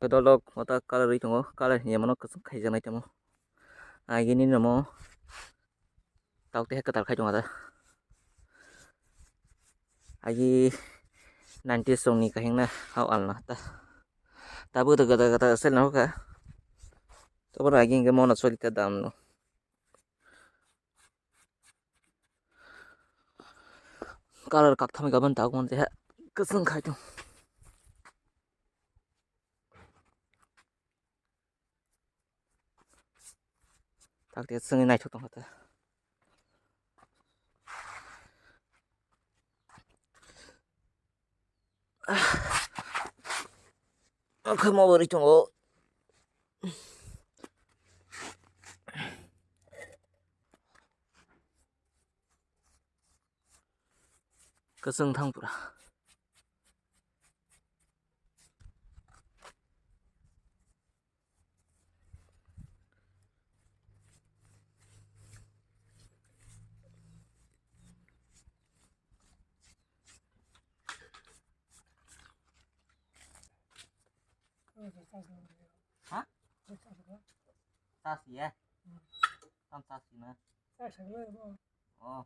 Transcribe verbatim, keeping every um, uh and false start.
Dolok mata colour ri tongo, colour hiya mano kwchwng khaijaknai tamo. Agini nomo tok tei kwtal khai tongo da. Agi ninety songni kahingna hao alna ta. Tabuk to gada gada sel na hoka. Tabuk agi hingke mono soli ta dam no. Colour kaktham gabon ta gon te ha. Kwchwng khai tong. Tak te chwngwi naithok tongkha ta. Oke, mo bwrwi tongo. Kwchwng thang pura. Ha? Charge ya? Tam charge na. Oh.